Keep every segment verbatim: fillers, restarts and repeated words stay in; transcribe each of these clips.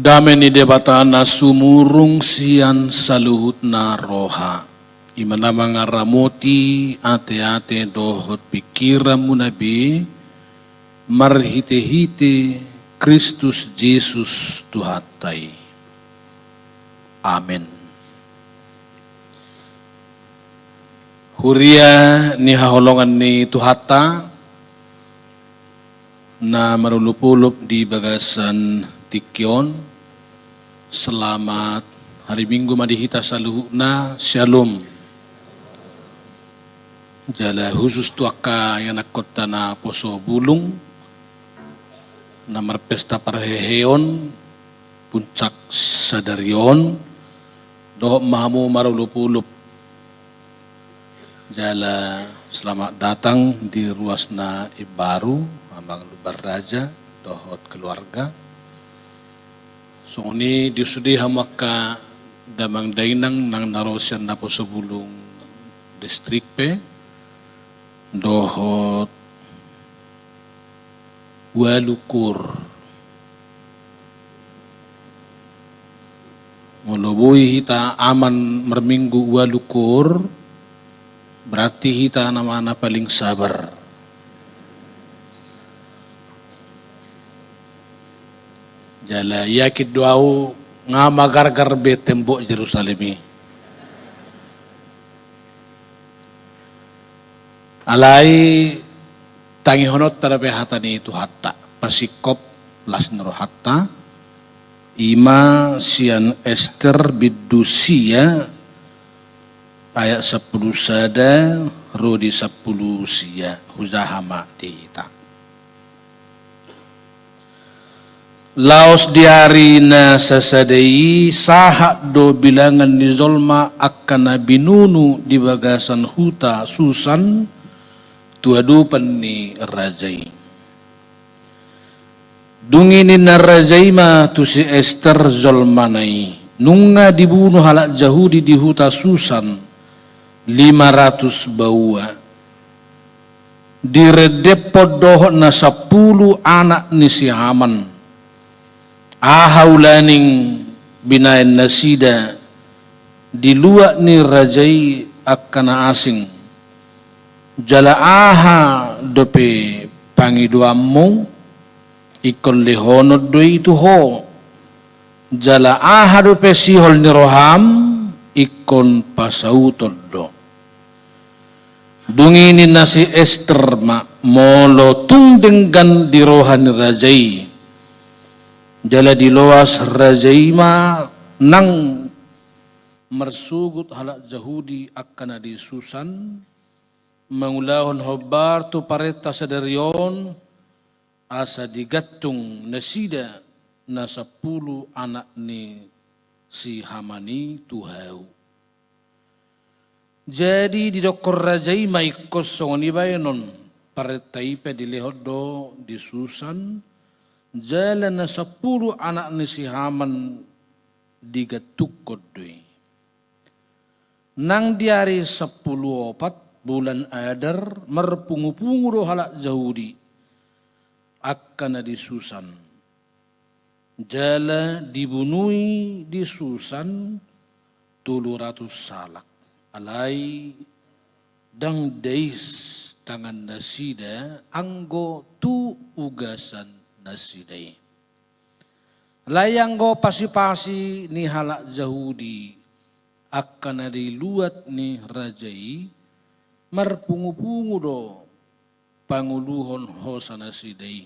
Dame ni Debata na sumurung sian saluhutna roha, i ma na mangaramoti ateate dohot pingkiranmuna be, marhitehite Kristus Jesus Tuhanta i. Amen. Huria ni haholongan ni Tuhanta, na marolopolop di bagasan tingki on. Selamat hari Minggu ma di hita saluhutna, Syalom. Jala husus tu angka ianakhonta na poso bulung, na marpesta parheheon, puncak sadari on, dohot ma hamu marolopolop. Jala selamat datang di ruas na imbaru, Amang Lumban Raja dohot keluarga. Songon i di sude hamu angka damang dainang nang na ro sian naposobulung distrik pe, dohot ualu koor. Molo boi hita aman marminggu ualu koor, berarti hita nama na paling sabar. Jala yakin do ahu nga magargar be tembok Jerusalem i. Alai tangihononta dope hata ni Tuhanta, pasingkop las ni rohanta, i ma sian Ester bindu sia ayat sampulu sada ro di sampulu sia, hujaha ma di hita. Laos di ari na sasada i sahat do bilangan ni jolma angka na binunu di bagasan huta Susan tu adopan ni raja i. Dung i ninna raja i ma tu si Ester jolmana i, nunga dibunu halak Jahudi di huta Susan lima ratus baoa. Direndephon dohot na sampulu anak ni si Haman. Aha ulaning binahen nasida di luat ni raja i angka na asing? Jala aha dope pangidoanmu? Ingkon lehonon do i tu ho. Jala aha dope sihol ni roham? Ingkon pasauton do. Dung i ninna si Ester ma, molo tung denggan di roha ni raja i, jala diloas raja i ma nang marsogot halak Jahudi angka na di Susan, mangulahon hombar tu parenta sadari on, asa digantung nasida na sampulu anak ni si Haman i tu hau. Jadi didokkon raja i ma ingkon songon i baenon, parenta i pe dilehon do di Susan, jala na sampulu anak ni si Haman digantungkon do i. Nang di ari sampulu opat bulan Adar marpungupungu do halak Jahudi angka na di Susan. Jala dibunui di Susan tolu ratus halak. Alai ndang dais tangan nasida anggo tu ugasan nasida i. Alai anggo pasipasi ni halak Jahudi angka na di luat ni raja i, marpungupungu do panguluhon hosa nasida i.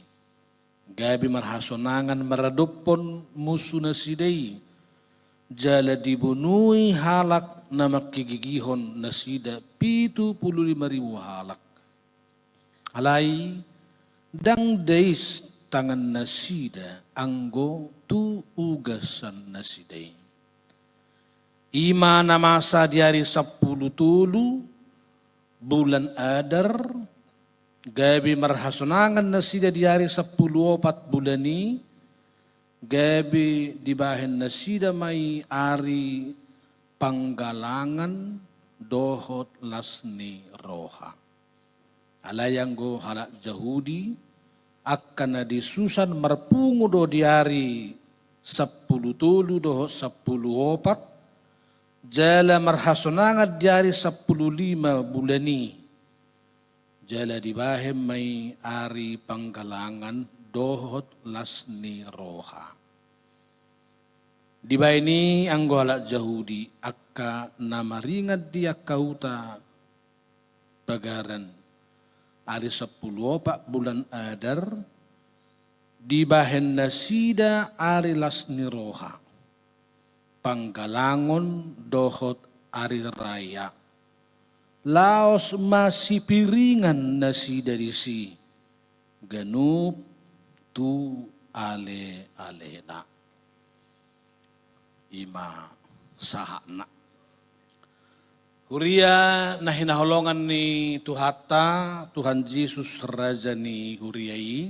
Gabe marhasonangan maradophon musu nasida i, jala dibunui halak na manghagigihon nasida pitu pulu lima ribu halak. Alai ndang dais tangan nasida anggo tu ugasan nasida i. I ma na masa di ari sampulu tolu bulan Adar, gabe marhasonangan nasida di ari sampulu opat bulan i, gabe dibahen nasida ma i ari panggalangan dohot las ni roha. Alai anggo halak Jahudi, angka na di Susan marpungu do di ari sampulu tolu dohot sampulu opat, jala marhasonangan di ari sampulu lima bulan i, jala dibahen ma i ari panggalangan dohot las ni roha. Dibahen i anggo halak Jahudi, angka na maringan di angka huta pagaran, ari sampulu opat bulan Adar, dibahen nasida ari las ni roha, panggalangon dohot ari raya. Laos masipiringan nasida disi ganup tu ale-alena. I ma sahatna. Huria na hinaholongan ni Tuhanta, Tuhan Jesus, Raja ni huria i,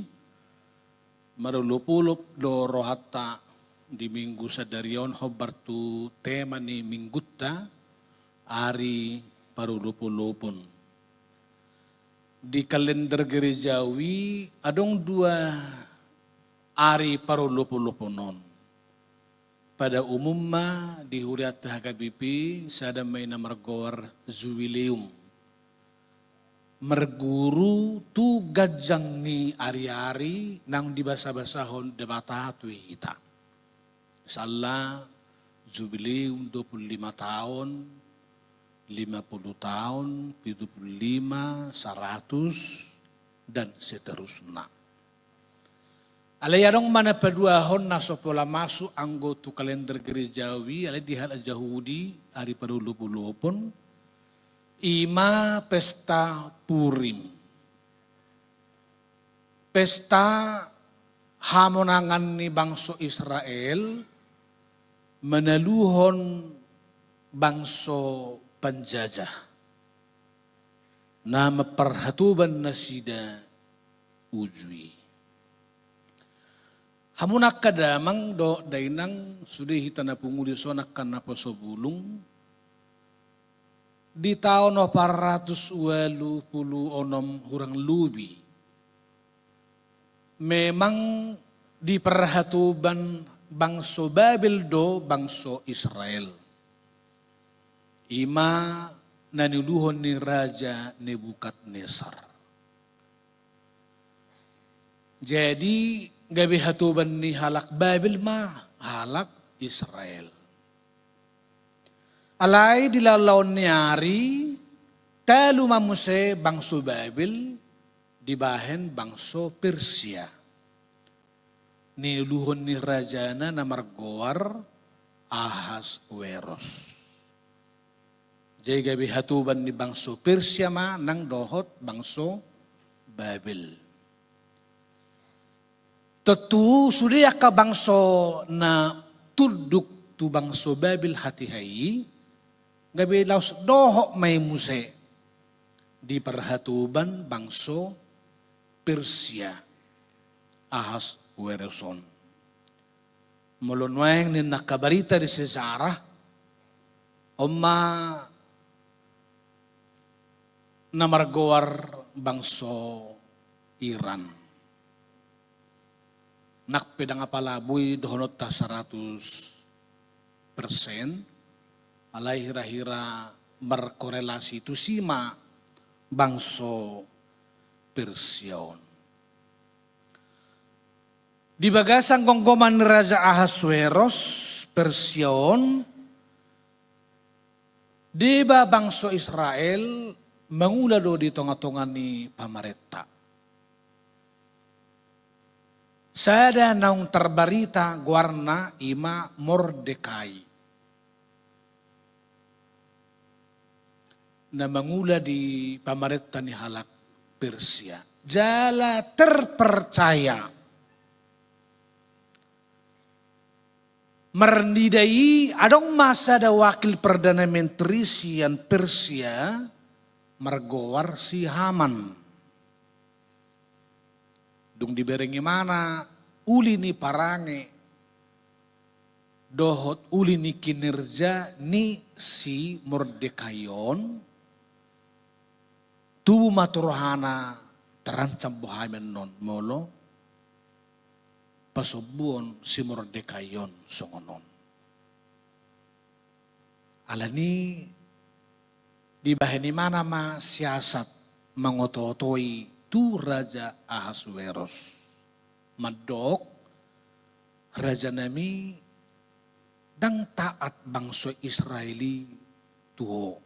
marolopolop do rohanta di Minggu sadari on hombar tu tema ni minggunta, ari parolopolopon. Di kalender gerejawi adong dua ari parolopolopon on. Pada umumna di hurianta H K B P, sada ma i na margoar Jubileum. Marguru tu ganjang ni ari-ari naung dibasabasahon Debata tu hita. Misalna, Jubileum dua puluh lima taon, lima puluh taon, pitu puluh lima, saratus, dan seterusna. Alai adong ma na paduahon na so pola masuk anggo tu kalender gerejawi, alai di halak Jahudi ari parolopolopon, i ma pesta Purim. Pesta hamonangan ni bangso Israel manaluhon bangso panjajah na mamparhatoban nasida uju i. Hamu angka damang dohot dainang, sude hita na pungu dison angka naposo bulung, di taon opat ratus ualu pulu onom hurang lobi, memang diparhatoban bangso Babel do bangso Israel. I ma na niuluhon ni Raja Nebukadnesar. Jadi, gabe hatoban ni halak Babel ma halak Israel. Alai di laon-laon ni ari, talu ma muse bangso Babel dibahen bangso Persia, niuluhon ni rajana na margoar Ahasweros. Jadi gabe hatoban ni bangso Persia ma nang dohot bangso Babel. Tontu sude angka bangso na tunduk tu bangso Babel hatiha i, gabe laos dohot ma i muse diparhatoban bangso Persia, Ahasweros on. Molo nuaeng ninna angka barita di sejarah, on ma na margoar bangso Iran. Nang pe ndang apala boi dohononta saratus persen, alai hira-hira markorelasi tusi ma bangso Persia on. Di bagasan gomgoman ni Raja Ahasweros, Persia on, deba bangso Israel mangula do di tonga-tonga ni pamarenta. Sada naung tarbarita goarna i ma Mordekai, na mangula di pamarenta ni halak Persia. Jala terpercaya. Marnida i adong ma sada wakil perdana menteri sian Persia margoar si Haman. Dung dibereng ibana uli ni parange dohot uli ni kinerja ni si Mordekai on, tubu ma tu rohana tarancam do hami annon molo pasombuon si Mordekai on songon on. Alani dibahen ibana ma siasat mangoto-otoi tu Raja Ahasweros. Mandok, raja nami, ndang taat bangso Israel i tu ho.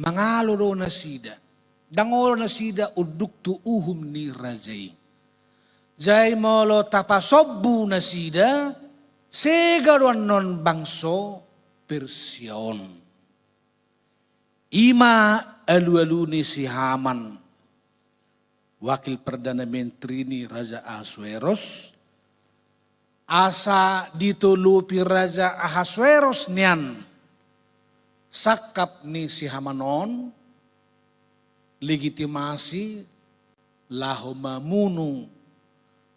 Mangalo do nasida, ndang olo nasida unduk tu uhum ni raja i. Jala molo tapasombu nasida, sega do annon bangso Persia on. I ma alualu ni si Haman, wakil perdana menteri ni Raja Ahasweros, asa ditolopi Raja Ahasweros nian sangkap ni si Haman on, legitimasi laho mamunu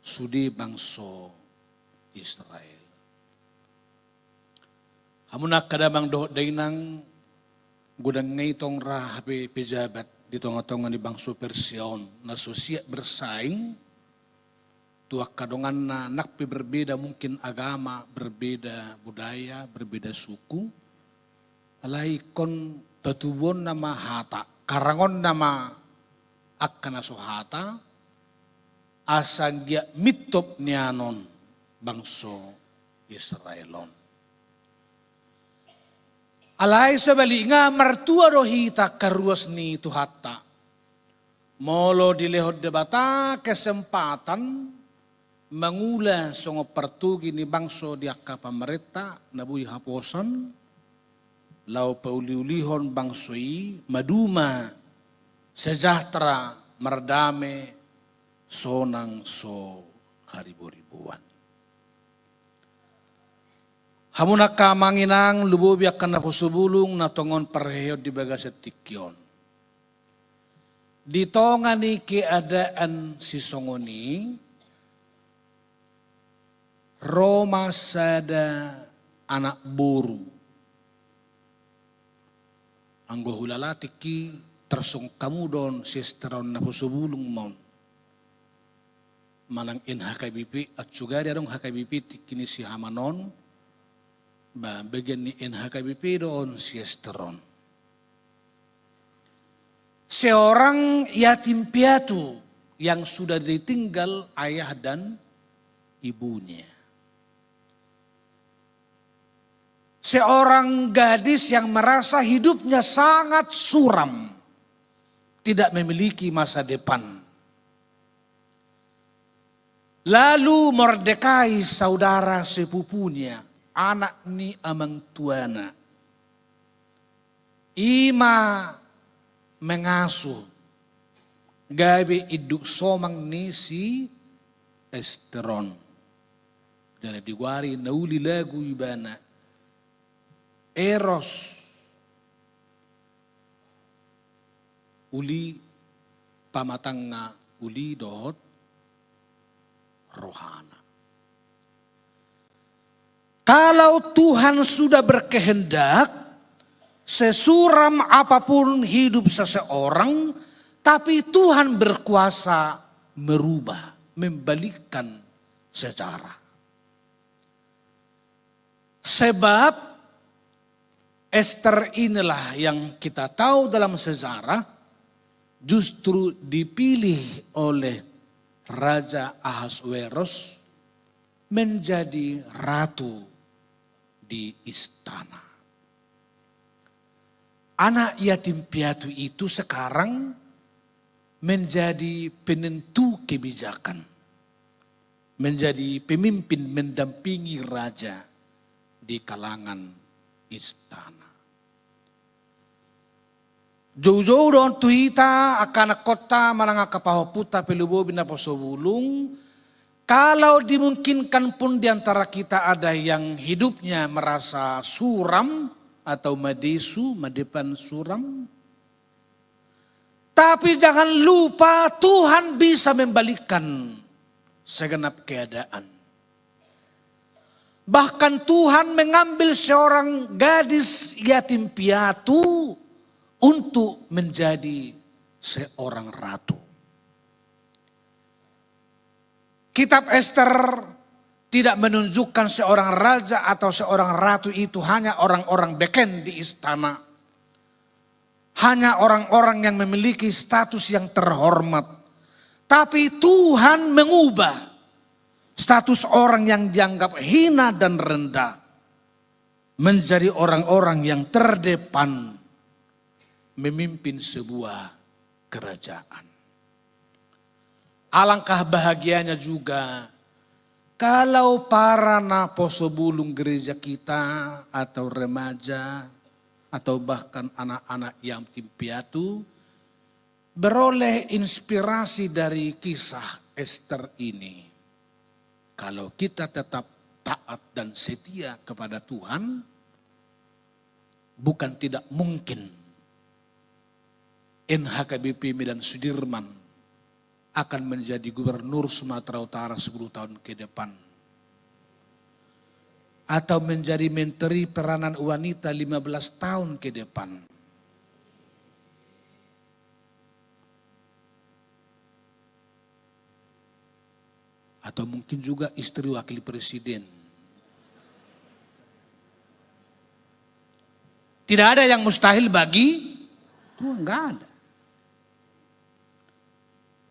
sude bangso Israel. Hamu angka damang dohot dainang, godang nga i tong ra hape pejabat di tonga-tonga ni bangso Persia on, na so siap bersaing tu angka donganna, nang pe berbeda mungkin agama, berbeda budaya, berbeda suku, alai ingkon patubuonna ma hata, karangonna ma angka na so hata, asa anggiat mintop nian on bangso Israel on. Alai sebalikna, martua do hita angka ruas ni Tuhanta. Molo dilehon Debata kesempatan mangula songon partogi ni bangso di angka pamarenta na boi haposan, laho pauli-ulihon bangso i maduma, sejahtera, mardame, sonang so haribo-riboan. Hamu angka amang inang, lumobi angka naposo bulung na tongon parheheon di bagasan tingki on. Di tonga ni keadaan sisongon i, ro ma sada anak boru. Anggo hulala tingki tarsongkap hamu dohot si Ester on, naposo bulung ma on. Manang N H K B P, acu gari adong H K B P tingki ni si Haman on, ba, bagian ni N H K B P do on si Ester on. Seorang yatim piatu yang sudah ditinggal ayah dan ibunya. Seorang gadis yang merasa hidupnya sangat suram, tidak memiliki masa depan. Lalu Mordekai, saudara sepupunya, anak ni amang tuana, i ma mangasuh gabe induk somang ni si Ester on. Jala digoari na uli lagu ibana, eros, uli pamatangna, uli dohot rohana. Kalau Tuhan sudah berkehendak, sesuram apapun hidup seseorang, tapi Tuhan berkuasa merubah, membalikkan sejarah. Sebab Ester inilah yang kita tahu dalam sejarah, justru dipilih oleh Raja Ahasweros menjadi ratu di istana. Anak yatim piatu itu sekarang menjadi penentu kebijakan, menjadi pemimpin, mendampingi raja di kalangan istana. Joujou do on tu hita, angka anakkonta manang angka pahompunta pe, lumobi naposo bulung, kalau dimungkinkan pun di antara kita ada yang hidupnya merasa suram atau madesu, madepan, suram, tapi jangan lupa, Tuhan bisa membalikkan segenap keadaan. Bahkan Tuhan mengambil seorang gadis yatim piatu untuk menjadi seorang ratu. Kitab Ester tidak menunjukkan seorang raja atau seorang ratu itu hanya orang-orang beken di istana. Hanya orang-orang yang memiliki status yang terhormat. Tapi Tuhan mengubah status orang yang dianggap hina dan rendah menjadi orang-orang yang terdepan memimpin sebuah kerajaan. Alangkah bahagianya juga kalau para naposobulung gereja kita, atau remaja, atau bahkan anak-anak yatim piatu, beroleh inspirasi dari kisah Ester ini. Kalau kita tetap taat dan setia kepada Tuhan, bukan tidak mungkin N H K B P Medan Sudirman akan menjadi gubernur Sumatera Utara sepuluh tahun ke depan, atau menjadi menteri peranan wanita lima belas tahun ke depan. Atau mungkin juga istri wakil presiden. Tidak ada yang mustahil bagi Tuhan, nggak ada.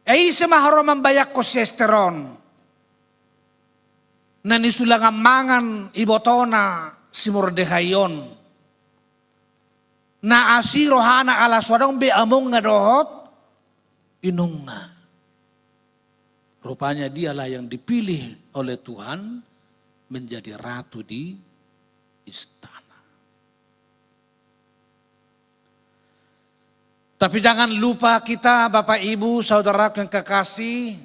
E, ise ma haroa mambayangkon si Ester on, na nisulangan mangan ibotona si Mordekai on, na asi rohana ala so adong be amongna dohot inongna. Rupanya dialah yang dipilih oleh Tuhan menjadi ratu di istana. Tapi jangan lupa kita, Bapak Ibu, saudaraku yang kekasih,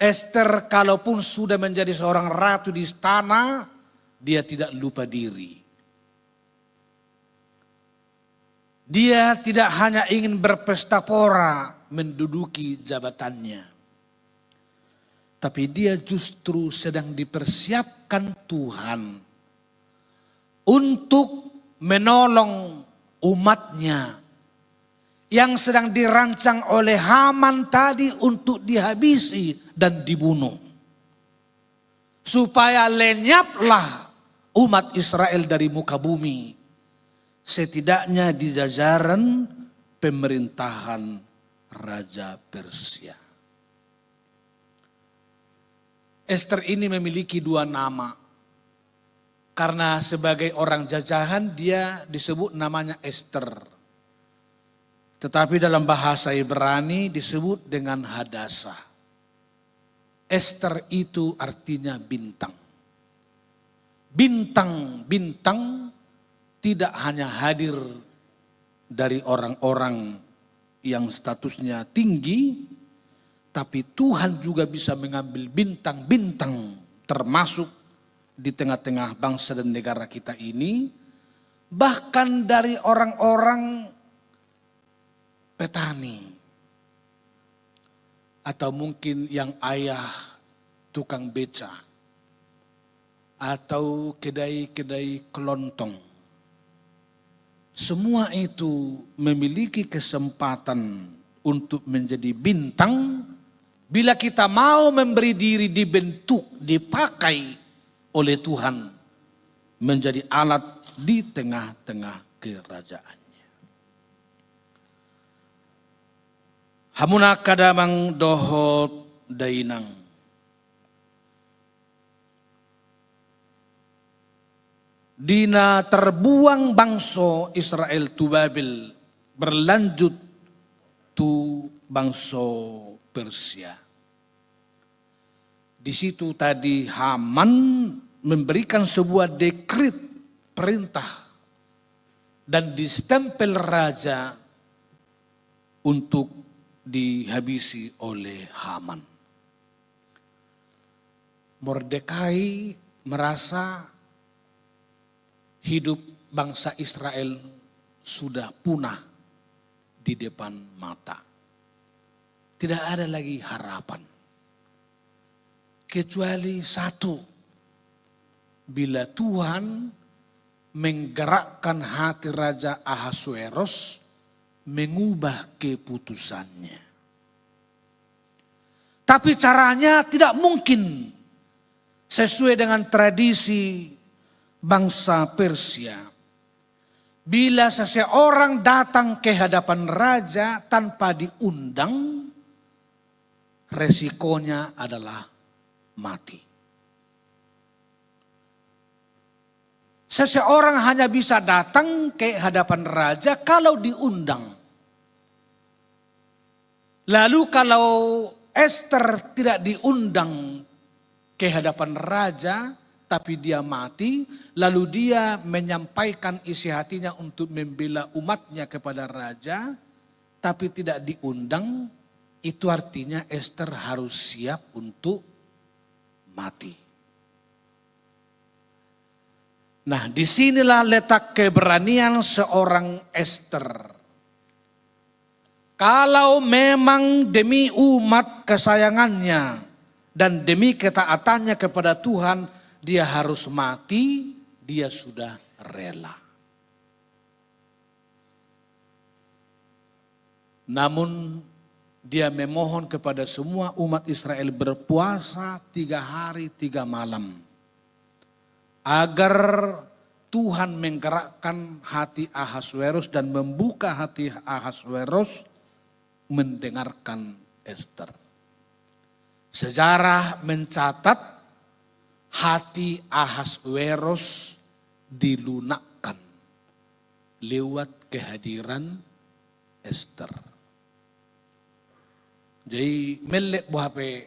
Ester kalaupun sudah menjadi seorang ratu di istana, dia tidak lupa diri. Dia tidak hanya ingin berpesta pora menduduki jabatannya, tapi dia justru sedang dipersiapkan Tuhan untuk menolong umatnya yang sedang dirancang oleh Haman tadi untuk dihabisi dan dibunuh. Supaya lenyaplah umat Israel dari muka bumi, setidaknya di jajaran pemerintahan Raja Persia. Ester ini memiliki dua nama. Karena sebagai orang jajahan, dia disebut namanya Ester. Tetapi dalam bahasa Ibrani disebut dengan Hadasa. Ester itu artinya bintang. Bintang-bintang tidak hanya hadir dari orang-orang yang statusnya tinggi, tapi Tuhan juga bisa mengambil bintang-bintang, termasuk di tengah-tengah bangsa dan negara kita ini, bahkan dari orang-orang petani, atau mungkin yang ayah tukang beca, atau kedai-kedai kelontong. Semua itu memiliki kesempatan untuk menjadi bintang bila kita mau memberi diri dibentuk, dipakai oleh Tuhan menjadi alat di tengah-tengah kerajaan-Nya. Hamu angka damang dohot dainang, di na terbuang bangso Israel tu Babel, berlanjut tu bangso Persia. Di situ tadi Haman memberikan sebuah dekrit, perintah, dan distempel raja untuk dihabisi oleh Haman. Mordekai merasa hidup bangsa Israel sudah punah di depan mata. Tidak ada lagi harapan. Kecuali satu, bila Tuhan menggerakkan hati Raja Ahasuerus mengubah keputusannya. Tapi caranya tidak mungkin sesuai dengan tradisi bangsa Persia. Bila seseorang datang ke hadapan raja tanpa diundang, resikonya adalah mati. Seseorang hanya bisa datang ke hadapan raja kalau diundang. Lalu kalau Ester tidak diundang ke hadapan raja, tapi dia mati, lalu dia menyampaikan isi hatinya untuk membela umatnya kepada raja, tapi tidak diundang, itu artinya Ester harus siap untuk mati. Nah, disinilah letak keberanian seorang Ester. Kalau memang demi umat kesayangannya dan demi ketaatannya kepada Tuhan, dia harus mati, dia sudah rela. Namun dia memohon kepada semua umat Israel berpuasa tiga hari tiga malam, agar Tuhan menggerakkan hati Ahasweros dan membuka hati Ahasweros mendengarkan Ester. Sejarah mencatat hati Ahasweros dilunakkan lewat kehadiran Ester. Jadi mellep do hape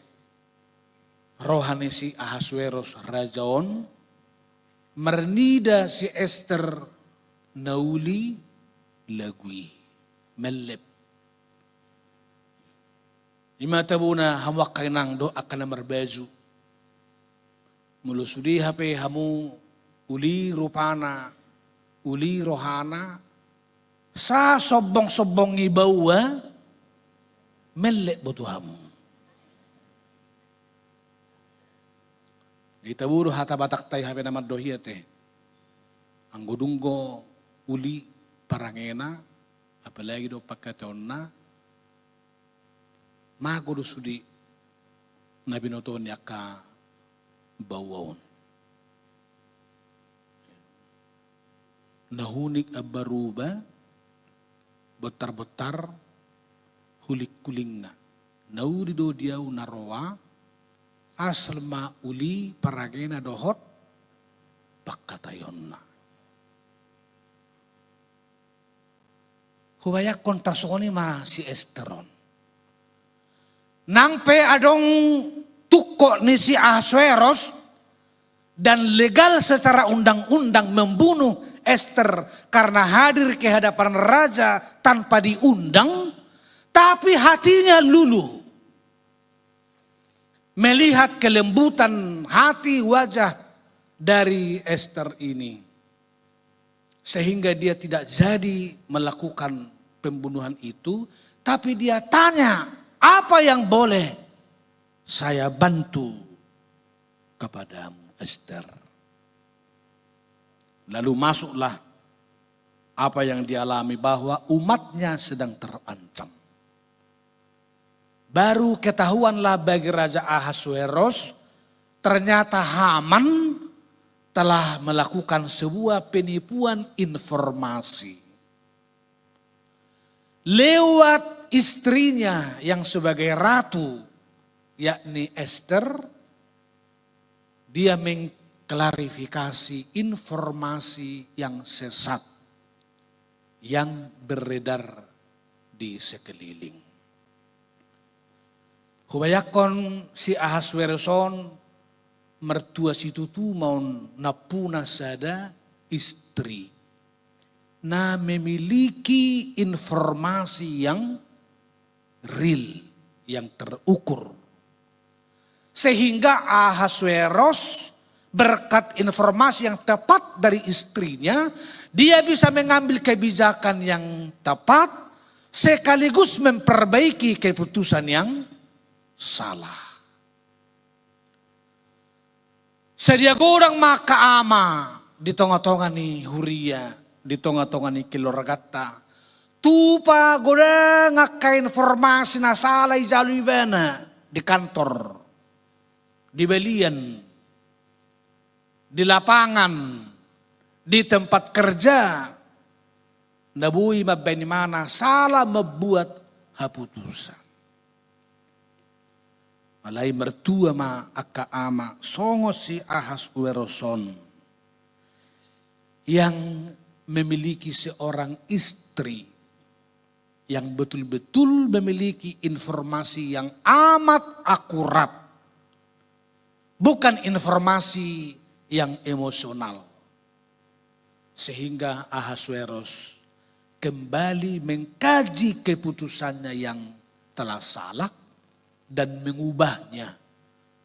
roha ni si Ahasweros raja on, marnida si Ester na uli lagu i, mellep. Ima tabona hamu angka inang dohot angka na marbaju. Molo sude hape hamu uli rupana, uli rohana, sasombong-sombong ni baoa, mellep do tu hamu. Ita boru hata Batakta i hape na mandok i ate. Anggo dung do uli parangena, apalagi do pangkataonna, mago do sude na binoto ni angka baoa on. Na hunik ambaruba, bontar-bontar hulingkulingna. Na uli do di ahu na roa, asal ma uli parangena dohot pangkataionna. Hubayangkon tarsongon i ma si Ester on. Nang pe adong tungkot ni si Ahasweros dan legal secara undang-undang membunuh Ester karena hadir ke hadapan raja tanpa diundang, tapi hatinya luluh melihat kelembutan hati wajah dari Ester ini. Sehingga dia tidak jadi melakukan pembunuhan itu, tapi dia tanya, "Apa yang boleh saya bantu kepadamu, Ester?" Lalu masuklah apa yang dialami, bahwa umatnya sedang terancam. Baru ketahuanlah bagi Raja Ahasweros, ternyata Haman telah melakukan sebuah penipuan informasi. Lewat istrinya yang sebagai ratu, yakni Ester, dia mengklarifikasi informasi yang sesat yang beredar di sekeliling. Hubayangkon si Ahasweros on martua situtu ma on nampuna sada istri na memiliki informasi yang real, yang terukur. Sehingga Ahasweros, berkat informasi yang tepat dari istrinya, dia bisa mengambil kebijakan yang tepat sekaligus memperbaiki keputusan yang salah. Sadia godang ma angka ama di tonga-tonga ni huria, di tonga-tonga ni keluarganta, tupa godang angka informasi na sala dijalo ibana. di kantor, di balian, di lapangan, di tempat kerja, na boi mambaen ibana salah membuat haputusan. Alai martua ma angka ama songon si Ahasweros on, yang memiliki seorang istri yang betul-betul memiliki informasi yang amat akurat, bukan informasi yang emosional. Sehingga Ahasweros kembali mengkaji keputusannya yang telah salah dan mengubahnya,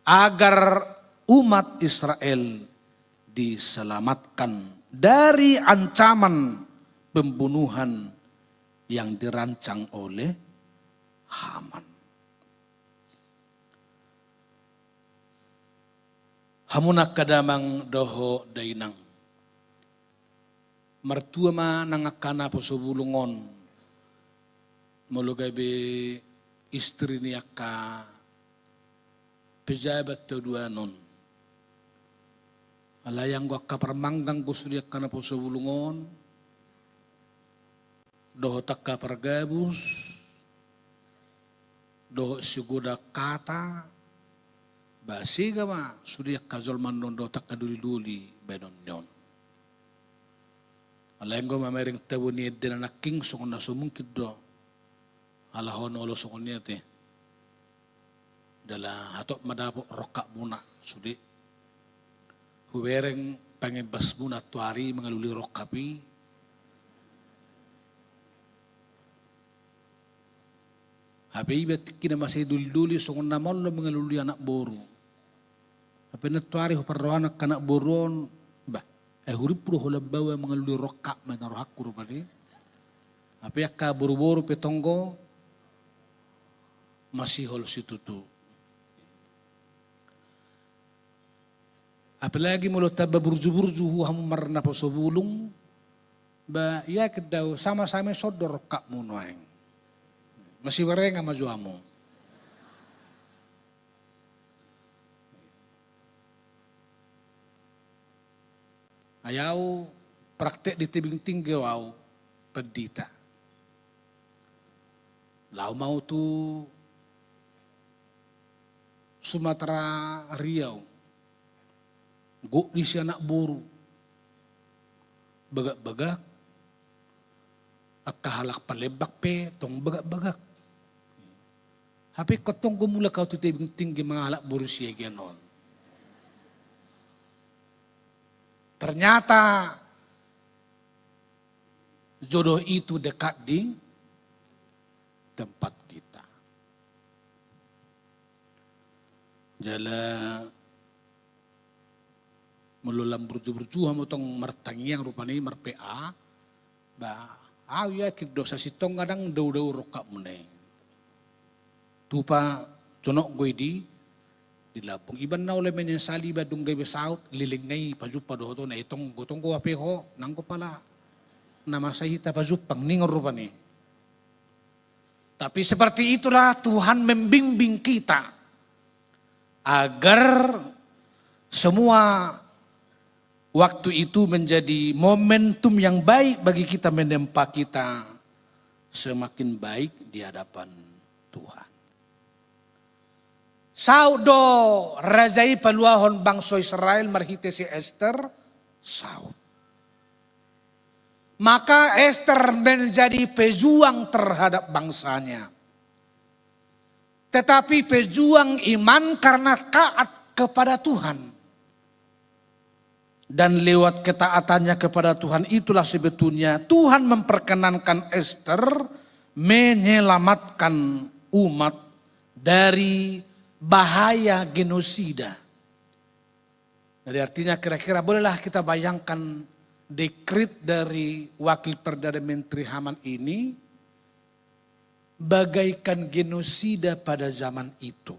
agar umat Israel diselamatkan dari ancaman pembunuhan yang dirancang oleh Haman. Hamu angka damang dohot dainang, martua ma nang angka naposo bulung on, molo gabe istri ni angka pejabat taduanon. Alai anggo angka parmanggang do sude angka naposo bulung on, dohot angka pargabus, dohot sigodang hata, ba sega ma sude angka jolma on dohot angka doli-doli baenon ni on. Alai anggo mamereng tabo ni endena nangkin songon na so mungkin do. Alahon olo songon i ate. Jala hatop ma dapot rongkapmuna sude. Hubereng pangembasmuna tu ari mangalului rongkap i. Hape iba tingki na masih doli-doli songon na maol do mangalului anak boru. Hape nantuari huparrohahon angka anak boru on, bah, ai hurip do holan baoa mangalului rongkap ma na rohangku rupani. Hape angka boru-boru pe tonggo masihol situtu. Apalagi molo tamba burju-burju hu hamu marnaposo bulung, ba yakin do au sama-sama i son do rongkapmu nuaeng. Masiberengan ma jo hamu. Ai au praktek di tebing tinggi au pandita. Laho ma au tu Sumatera Riau. Gok di si anak boru. Bagak-bagak. Angka halak Palembang pe tong bagak-bagak. Hape ingkon tong do mulak au tu tebing tinggi mangalap boru Siagian on. Ternyata jodoh itu dekat di tempat kita. Jala molo lam burju-burju hamu tong martangiang rupani mar-P A, ba au yakin do sasintongna ndang dao-dao rongkapmuna i. Tupa jonok do i di, di lambung. Iba na olo menyesali iba dung gabe saut, lelengna i pajumpa dohotona, i tonggo-tonggo hape ho, nanggo pala na masa hita pajumpang ningon rupani. Tapi seperti itulah Tuhan membimbing kita agar semua waktu itu menjadi momentum yang baik bagi kita menempa kita semakin baik di hadapan Tuhan. Saut do raja i paluahon bangso Israel marhite si Ester, saut. Maka Ester menjadi pejuang terhadap bangsanya. Tetapi pejuang iman karena taat kepada Tuhan. Dan lewat ketaatannya kepada Tuhan itulah sebetulnya Tuhan memperkenankan Ester menyelamatkan umat dari bahaya genosida. Jadi artinya kira-kira bolehlah kita bayangkan dekrit dari Wakil Perdana Menteri Haman ini bagaikan genosida pada zaman itu,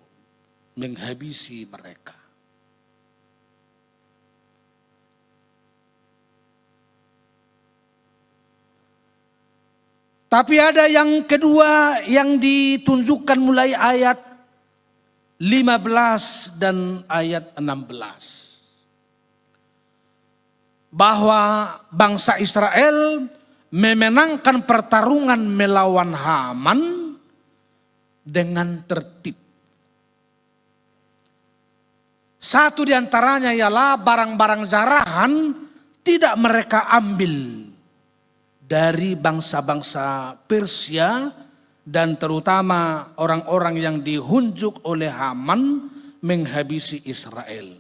menghabisi mereka. Tapi ada yang kedua yang ditunjukkan mulai ayat lima belas dan ayat enam belas. Bahwa bangsa Israel memenangkan pertarungan melawan Haman dengan tertib. Satu di antaranya ialah barang-barang jarahan tidak mereka ambil dari bangsa-bangsa Persia, dan terutama orang-orang yang dihunjuk oleh Haman menghabisi Israel.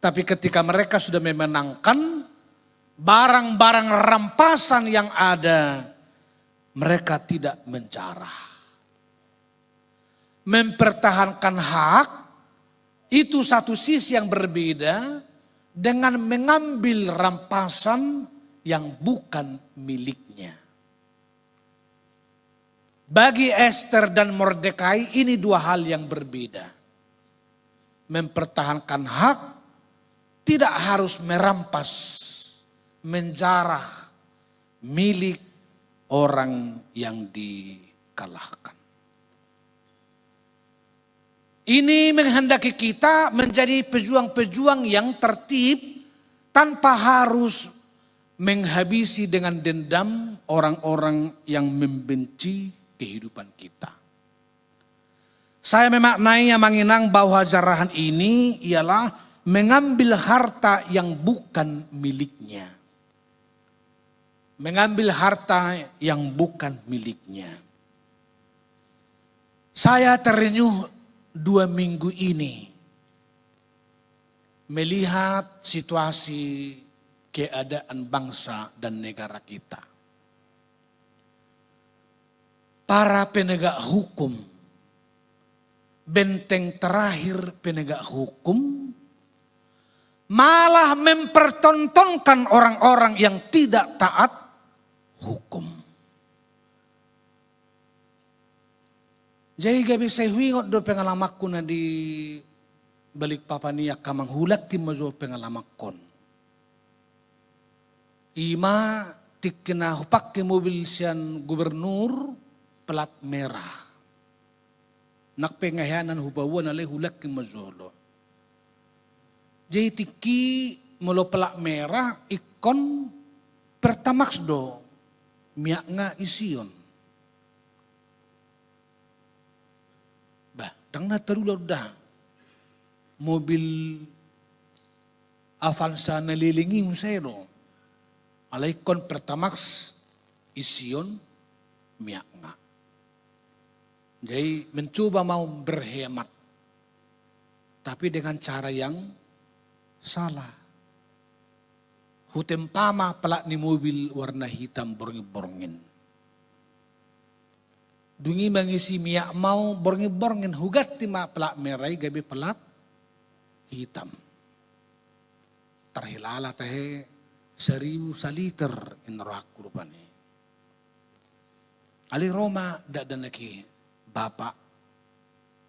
Tapi ketika mereka sudah memenangkan, barang-barang rampasan yang ada, mereka tidak menjarah. Mempertahankan hak itu satu sisi yang berbeda dengan mengambil rampasan yang bukan miliknya. Bagi Ester dan Mordekai, ini dua hal yang berbeda. Mempertahankan hak tidak harus merampas, menjarah milik orang yang dikalahkan. Ini menghendaki kita menjadi pejuang-pejuang yang tertib tanpa harus menghabisi dengan dendam orang-orang yang membenci kehidupan kita. Saya memaknai, Amang Inang, bahwa jarahan ini ialah mengambil harta yang bukan miliknya. Mengambil harta yang bukan miliknya. Saya terenyuh dua minggu ini melihat situasi keadaan bangsa dan negara kita. Para penegak hukum, benteng terakhir penegak hukum, malah mempertontonkan orang-orang yang tidak taat hukum. Jadi gabe sai huingot do pengalamanku na di Balikpapan i, angka amang, hulangkin ma jo pengalamanhon. Ima tingki na hupake mobil sian gubernur, plat merah. Nang pe nga hea na hupaboa, alai hulangkin ma jolo. Jadi tingki molo plat merah ingkon Pertamax do, miak nga ision. Bah, ndang na tarula da. Mobil Avanza na leleng i muse do. Alai ingkon Pertamax ision, miak nga. Jadi mencoba mau berhemat, tapi dengan cara yang salah. Hutempa ma plat ni mobil warna hitam borngin-borngin. Dung i mangisi miak ma au borngin-borngin, huganti ma plat merah i gabe plat hitam. Tarhilala tahe, saribu saliter, inna rohangku rupani. Alai ro ma dakdanak i, bapak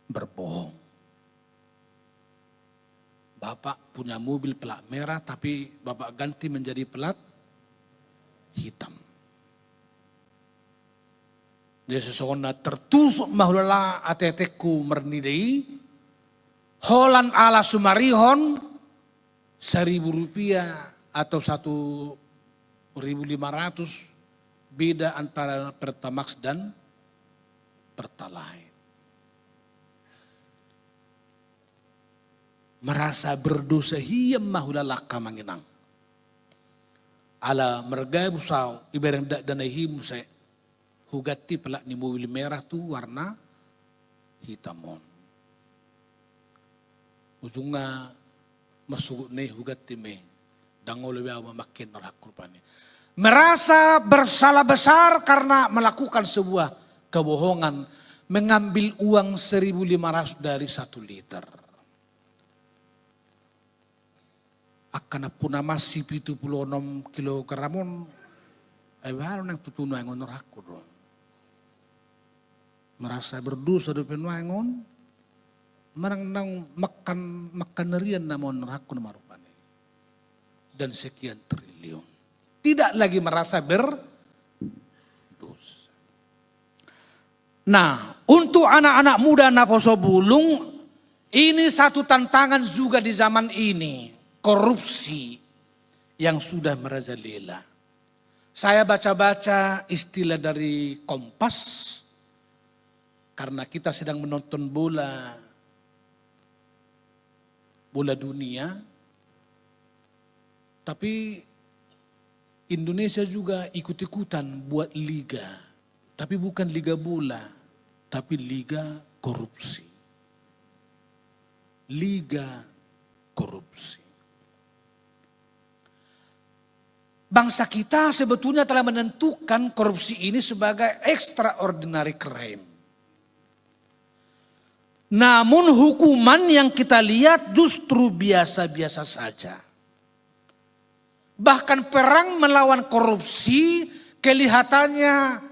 berbohong. Bapak punya mobil plat merah, tapi bapak ganti menjadi plat hitam. Jadi songon na tertusuk ma hulala ateatengku marnida i, holan ala sumarihon saribu rupiah atau satu ribu lima ratus beda antara Pertamax dan Pertalite. Merasa berdosa hian ma hulala, angka amang inang. Ala margabus au, ibereng dakdanak i muse, huganti plat ni mobil merah tu warna hitam on. Ujungna marsogot na i huganti ma i. Ndang olo be au mamangke, inna rohangku rupani. Merasa bersalah besar karena melakukan sebuah kebohongan, mengambil uang seribu lima ratus dari satu liter. Angka nampuna masi pitu pulu onom kilogram on, ai baru nang tutu nuaeng on, inna rohangku do. Merasa berdosa dope nuaeng on, manang naung makan, makan narian nama on, inna rohangku nama rupani. Dan sekian triliun. Tidak lagi merasa berdosa. Nah, untuk anak-anak muda naposo bulung, ini satu tantangan juga di zaman ini, korupsi yang sudah merajalela. Saya baca-baca istilah dari Kompas, karena kita sedang menonton bola, bola dunia, tapi Indonesia juga ikut-ikutan buat liga. Tapi bukan liga bola, tapi liga korupsi. Liga korupsi. Bangsa kita sebetulnya telah menentukan korupsi ini sebagai extraordinary crime. Namun hukuman yang kita lihat justru biasa-biasa saja. Bahkan perang melawan korupsi kelihatannya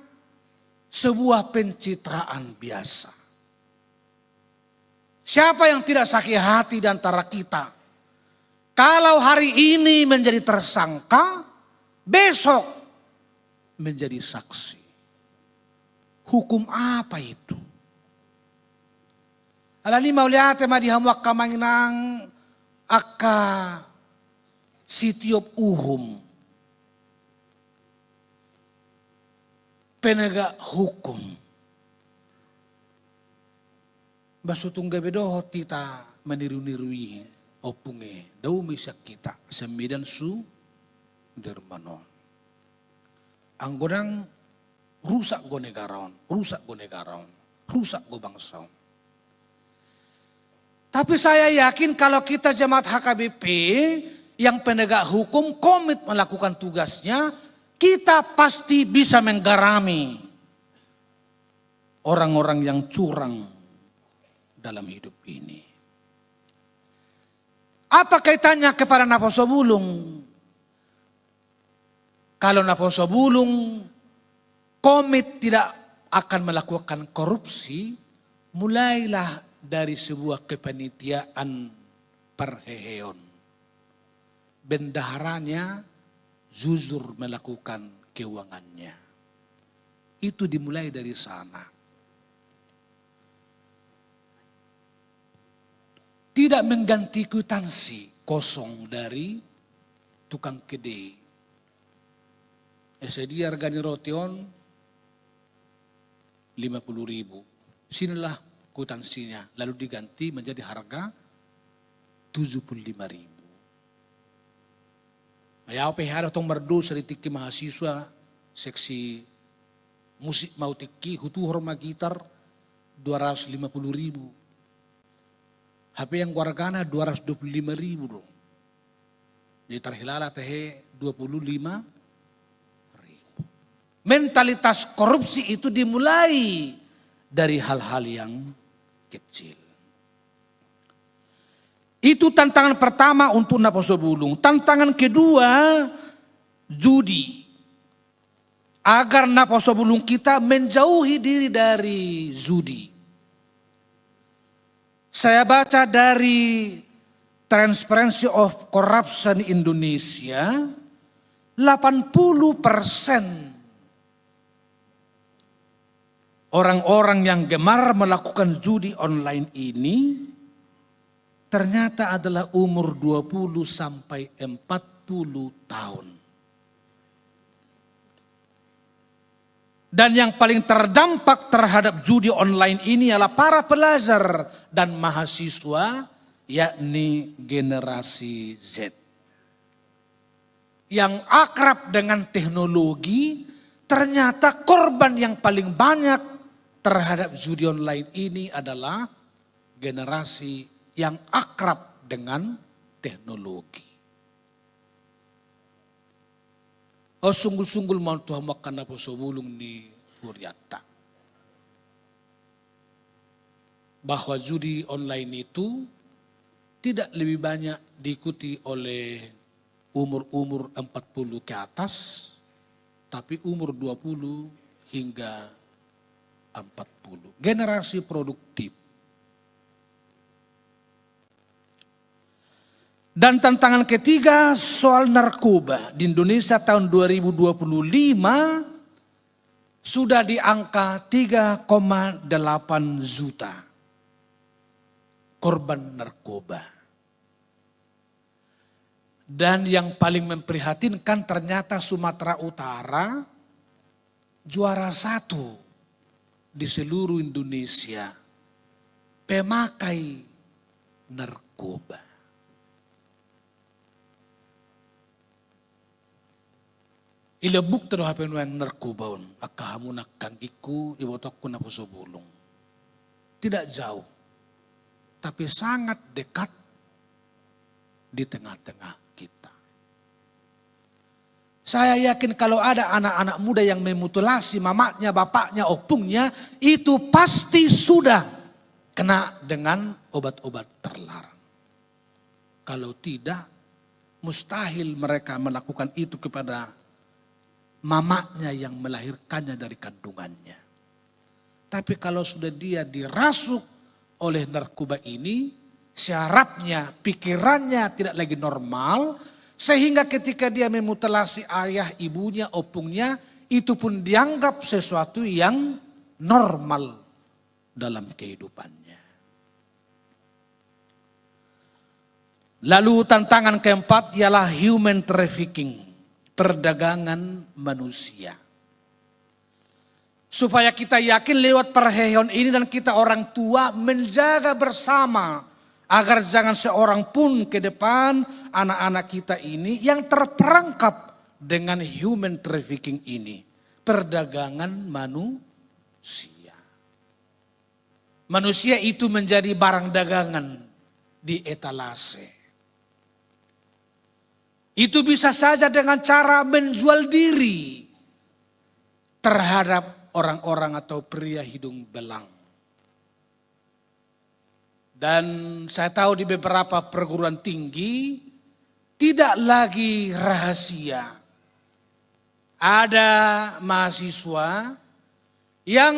sebuah pencitraan biasa. Siapa yang tidak sakit hati di antara kita? Kalau hari ini menjadi tersangka, besok menjadi saksi. Hukum apa itu? Alani mauliate ma di hamu angka amang inang, angka sitiop uhum, penegak hukum. Ba so tung gabe dohot hita maniru-niru i, ompung e, dao ma i sian hita, sian Medan Sudirman on. Anggo dang, rusak do negara on, rusak do negara on, rusak do bangsa on. Tapi saya yakin kalau kita jemaat H K B P yang penegak hukum komit melakukan tugasnya, kita pasti bisa menggarami orang-orang yang curang dalam hidup ini. Apa kaitannya kepada naposo bulung? Kalau naposo bulung komit tidak akan melakukan korupsi, mulailah dari sebuah kepanitiaan parheheon. Bendaharanya jujur melakukan keuangannya. Itu dimulai dari sana. Tidak mengganti kwitansi kosong dari tukang kedelai. Ese di harga ni roti on lima puluh ribu. Sinilah kwitansinya, lalu diganti menjadi harga tujuh puluh lima ribu. Ai au pe hea do tong mardosa di tingki mahasiswa seksi musik ma au tingki, hutuhor ma gitar dua ratus lima puluh ribu. Hape anggo hargana dua ratus dua puluh lima ribu do. Jadi tarhilala tehe dua puluh lima ribu. Mentalitas korupsi itu dimulai dari hal-hal yang kecil. Itu tantangan pertama untuk naposo bulung. Tantangan kedua, judi. Agar naposo bulung kita menjauhi diri dari judi. Saya baca dari Transparency of Corruption Indonesia, delapan puluh persen orang-orang yang gemar melakukan judi online ini ternyata adalah umur dua puluh sampai empat puluh tahun. Dan yang paling terdampak terhadap judi online ini ialah para pelajar dan mahasiswa, yakni generasi Z. Yang akrab dengan teknologi, ternyata korban yang paling banyak terhadap judi online ini adalah generasi yang akrab dengan teknologi. Au sunggul-sunggul ma on tu hamu angka naposo bulung ni hurianta, bahwa judi online itu tidak lebih banyak diikuti oleh umur-umur empat puluh ke atas, tapi umur dua puluh hingga empat puluh. Generasi produktif. Dan tantangan ketiga, soal narkoba. Di Indonesia tahun dua ribu dua puluh lima, Sudah di angka tiga koma delapan juta korban narkoba. Dan yang paling memprihatinkan, ternyata Sumatera Utara juara satu di seluruh Indonesia pemakai narkoba. Ilebukta do hape nuaeng narkoba on, angka hamu na angka anggingku, ibotongku naposo bulung. Tidak jauh, tapi sangat dekat di tengah-tengah kita. Saya yakin kalau ada anak-anak muda yang memutilasi mamaknya, bapaknya, ompungnya, itu pasti sudah kena dengan obat-obat terlarang. Kalau tidak, mustahil mereka melakukan itu kepada mamaknya yang melahirkannya dari kandungannya. Tapi kalau sudah dia dirasuk oleh narkoba ini, syarafnya, pikirannya tidak lagi normal, sehingga ketika dia memutilasi ayah, ibunya, ompungnya, itu pun dianggap sesuatu yang normal dalam kehidupannya. Lalu tantangan keempat ialah human trafficking, perdagangan manusia. Supaya kita yakin lewat perheheon ini dan kita orang tua menjaga bersama agar jangan seorang pun ke depan anak-anak kita ini yang terperangkap dengan human trafficking ini, perdagangan manusia. Manusia itu menjadi barang dagangan di etalase. Itu bisa saja dengan cara menjual diri terhadap orang-orang atau pria hidung belang. Dan saya tahu di beberapa perguruan tinggi tidak lagi rahasia. Ada mahasiswa yang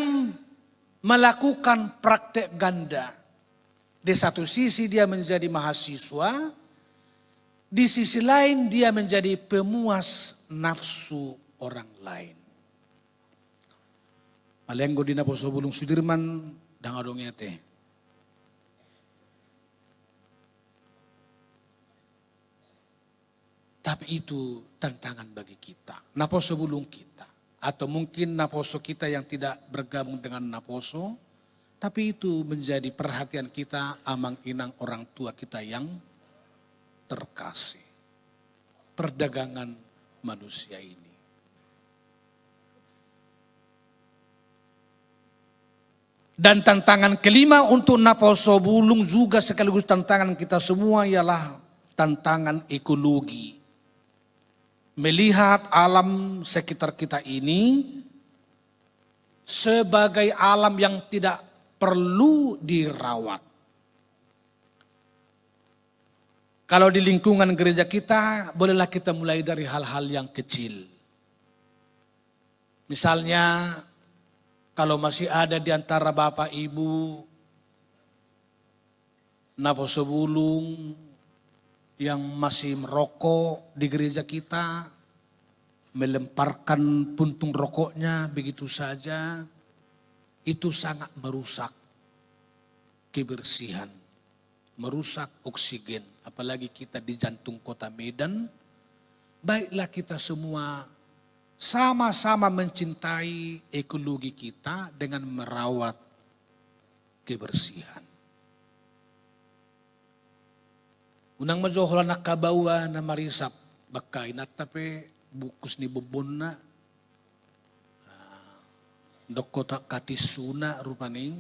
melakukan praktek ganda. Di satu sisi dia menjadi mahasiswa, di sisi lain dia menjadi pemuas nafsu orang lain. Malenggo di naposo bulung Sudirman, ndang adong ate. Tapi itu tantangan bagi kita, naposo bulung kita, atau mungkin naposo kita yang tidak bergabung dengan naposo, tapi itu menjadi perhatian kita, amang inang orang tua kita yang terkasih. Perdagangan manusia ini. Dan tantangan kelima untuk naposo bulung juga sekaligus tantangan kita semua ialah tantangan ekologi. Melihat alam sekitar kita ini sebagai alam yang tidak perlu dirawat. Kalau di lingkungan gereja kita, bolehlah kita mulai dari hal-hal yang kecil. Misalnya, kalau masih ada di antara bapak ibu naposo bulung yang masih merokok di gereja kita, melemparkan puntung rokoknya begitu saja, itu sangat merusak kebersihan, merusak oksigen, apalagi kita di jantung kota Medan. Baiklah kita semua sama-sama mencintai ekologi kita dengan merawat kebersihan. Unang ma jo holan angka baoa na marisap, bangka inanta pe bungkus ni bombonna, ah, dohot angka tisuna rupani.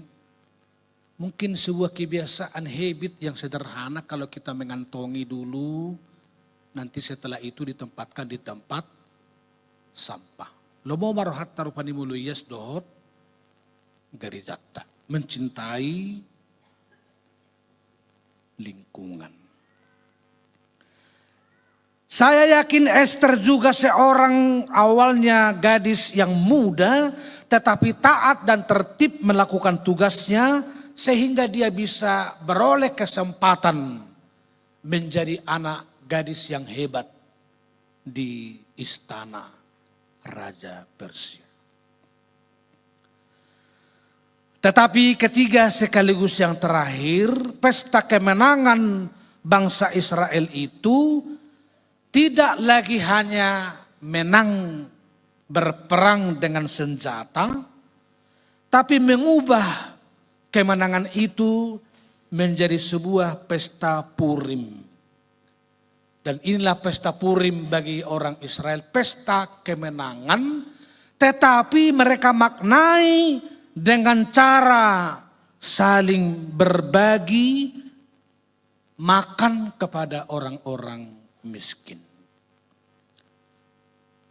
Mungkin sebuah kebiasaan, habit yang sederhana kalau kita mengantongi dulu, nanti setelah itu ditempatkan di tempat sampah. Lomo ma rohanta rupani molo ias dohot gerejanta, mencintai lingkungan. Saya yakin Ester juga seorang awalnya gadis yang muda, tetapi taat dan tertib melakukan tugasnya, sehingga dia bisa beroleh kesempatan menjadi anak gadis yang hebat di istana Raja Persia. Tetapi ketiga sekaligus yang terakhir, pesta kemenangan bangsa Israel itu tidak lagi hanya menang berperang dengan senjata, tapi mengubah kemenangan itu menjadi sebuah pesta Purim. Dan inilah pesta Purim bagi orang Israel, pesta kemenangan, tetapi mereka maknai dengan cara saling berbagi makan kepada orang-orang miskin.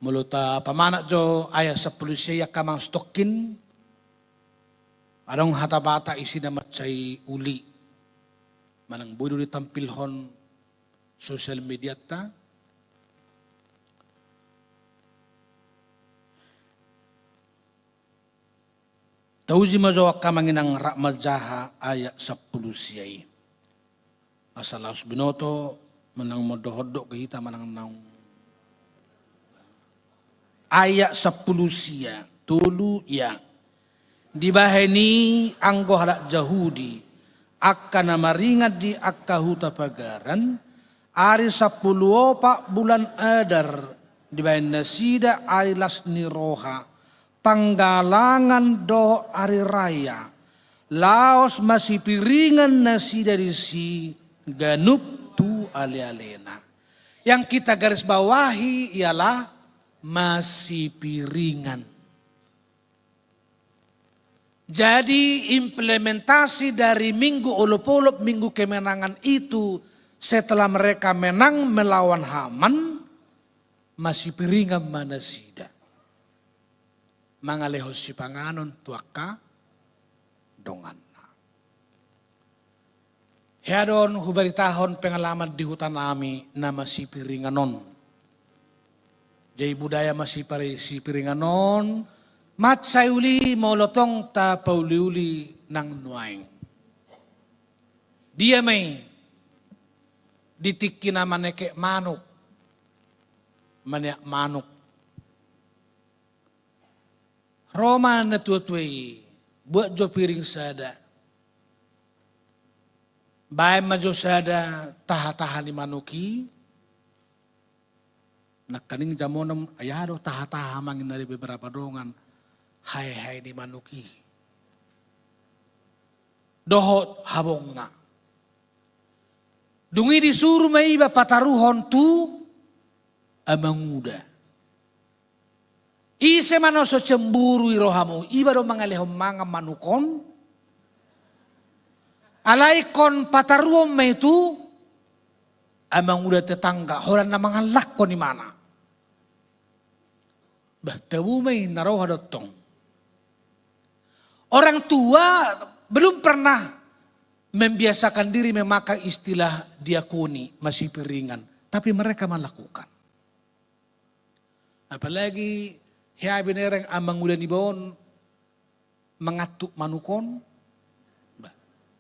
Molo tapamanat jo ayat sampulu sia i, angka amang sitongkin, adong hata bata isina mansai uli, manang boi do ditampilhon sosial mediata. Tauji ma jo angka amang inang rap manjaha ayat sampulu sia i. Asa laos binoto manang mondok-ondok do hita manang naung. Ayat sampulu sia, tolu, ia. Dibahen i anggo halak Jahudi, angka na maringan di angka huta pagaran, ari sampulu opat bulan Adar, dibahen nasida ari las ni roha, panggalangan dohot ari raya, laos masipiringan nasida disi ganup tu ale-alena. Yang kita garis bawahi ialah masipiringan. Jadi, implementasi dari Minggu Olop-olop, Minggu Kemenangan itu, setelah mereka menang melawan Haman, masipiringan ma nasida mangalehon sipanganon tu angka donganna. Hea do on hubaritahon pengalaman di hutanami na masipiringan on. Jadi budaya masipari-, sipiringan on, mansai uli molo tong tapauli-uli nang nuaeng. Dia ma i di tingki na manekek manuk, maneak manuk. Ro ma natua-tua i, buat jo piring sada. Baen ma jo sada taha-taha ni manuk i. Nangkaning jamona, ai aha do taha-taha manang na di beberapa dongan, hae-hae ni manuk i dohot habongna. Dung i disuru ma iba pataruhon tu amanguda. Ise ma na so cemburu i rohamu, iba do mangalehon mangan manuk on? Alai ingkon pataruhon ma i tu amanguda tetangga, holan na mangallakkon ibana. Bah, tabo ma i na roha do tong. Orang tua belum pernah membiasakan diri memakai istilah diakoni, masipiringan, tapi mereka melakukan. Apalagi hea binereng amanguda niba on mangantuk manuk on. Bah,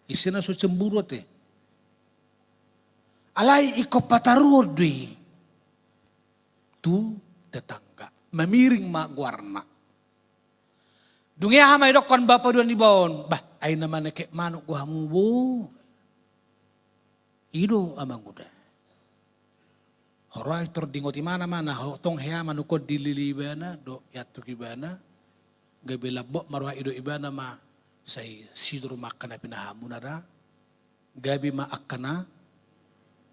ise na so cemburu ate. Alai ingkon pataruhon do i tu tetangga. Mamiring ma goarna. Dung i aha ma didokkon bapa dua niba on, bah, ai na manekek manuk do hamu bo. I do amanguda. Huroha i tor diingot ibana ma na ho-, tong hea manuk on dilili ibana dohot iantuk ibana. Gabe lambok ma roha i dohot ibana ma sai sidor ma angka na pinahanmuna da. Gabe ma angka na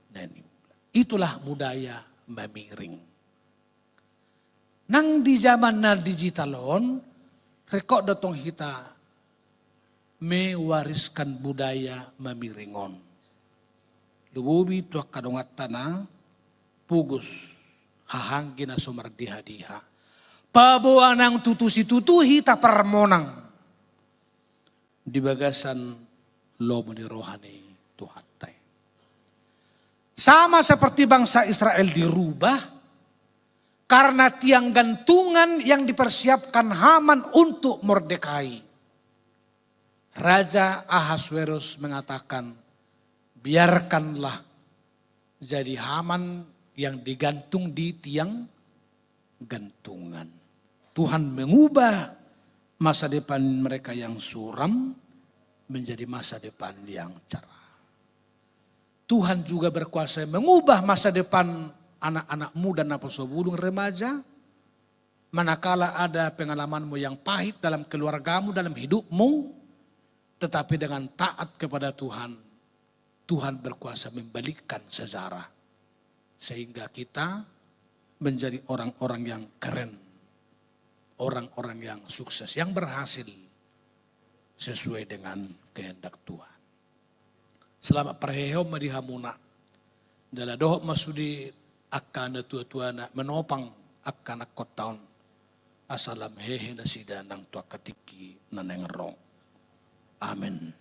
niula. Itulah budaya mamiring. Nang di zaman na digital on, ringkot do tong hita mewariskan budaya mamiring on. Lumobi tu angka donganta na pogos, haha anggi na so mardiha-diha. Paboa nang tutu situtu hita parmonang di bagasan lomo ni roha ni Tuhanta i. Sama seperti bangsa Israel dirubah karena tiang gantungan yang dipersiapkan Haman untuk Mordekai. Raja Ahasweros mengatakan, "Biarkanlah jadi Haman yang digantung di tiang gantungan." Tuhan mengubah Masa depan mereka yang suram menjadi masa depan yang cerah. Tuhan juga berkuasa mengubah masa depan anak-anak muda, naposobulung, remaja. Manakala ada pengalamanmu yang pahit dalam keluargamu, dalam hidupmu, tetapi dengan taat kepada Tuhan, Tuhan berkuasa membalikkan sejarah. Sehingga kita menjadi orang-orang yang keren, orang-orang yang sukses, yang berhasil sesuai dengan kehendak Tuhan. Selamat parheheon ma di hamuna. Jala dohot ma sude angka natua-tuana menopang angka anakkonta on, asa lam hehe nasida nang tu angka tingki na naeng ro. Amen.